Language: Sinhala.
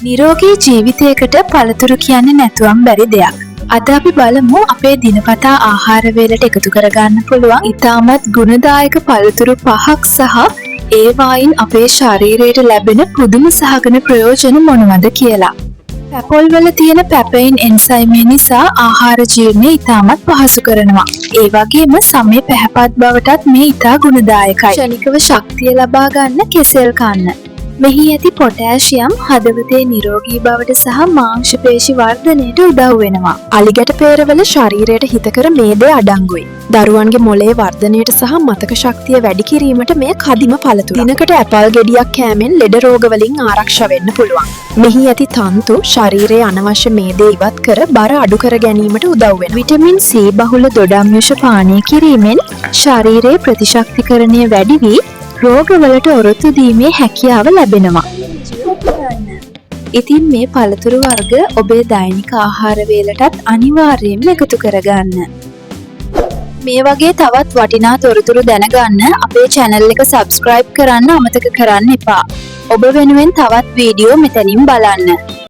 නිරෝගී ජීවිතයකට පළතුරු කියන්නේ නැතුවම් බැරි දෙයක්. අද අපි බලමු අපේ දිනපතා ආහාර වේලට එකතු කරගන්න පුළුවන් ඉතාමත් ගුණදායක පළතුරු පහක් සහ ඒවායින් අපේ ශරීරයට ලැබෙන පුදුම සහගත ප්‍රයෝජන මොනවද කියලා. පැපොල් වල තියෙන පැපයින් එන්සයිමය නිසා ආහාර ජීර්ණය ඉතාමත් පහසු කරනවා. ඒ වගේම සමේ පැහැපත් බවටත් මේ ඉතා ගුණදායකයි. ක්ෂණිකව ශක්තිය ලබා ගන්න කෙසෙල් කන්න. මෙහි ඇති පොටෑෂියම් හදවතේ නිරෝගී බවට සහ මාංශ පේශි වර්ධනයට උදව් වෙනවා. අලිගැට පේරවල ශරීරයට හිතකර මේදය අඩංගුයි. දරුවන්ගේ මොලේ වර්ධනයට සහ මතක ශක්තිය වැඩි කිරීමට මෙය කදිම පළතුරක්. දිනකට ඇපල් ගෙඩියක් කෑමෙන් ලෙඩ රෝග වලින් ආරක්ෂා වෙන්න පුළුවන්. මෙහි ඇති තන්තු ශරීරයේ අනවශ්‍ය මේදය ඉවත් කර බර අඩු කර ගැනීමට උදව් වෙනවා. විටමින් C බහුල දොඩම් යුෂ පානය කිරීමෙන් ශරීරයේ ප්‍රතිශක්තිකරණය වැඩි වී රෝගවලට ඔරොත්තු දීමේ හැකියාව ලැබෙනවා. ඉතින් මේ පළතුරු වර්ග ඔබේ දෛනික ආහාර වේලටත් අනිවාර්යයෙන්ම එකතු කරගන්න. මේ වගේ තවත් වටිනා තොරතුරු දැනගන්න අපේ channel එක subscribe කරන්න අමතක කරන්න එපා. ඔබ වෙනුවෙන් තවත් වීඩියෝ මෙතනින් බලන්න.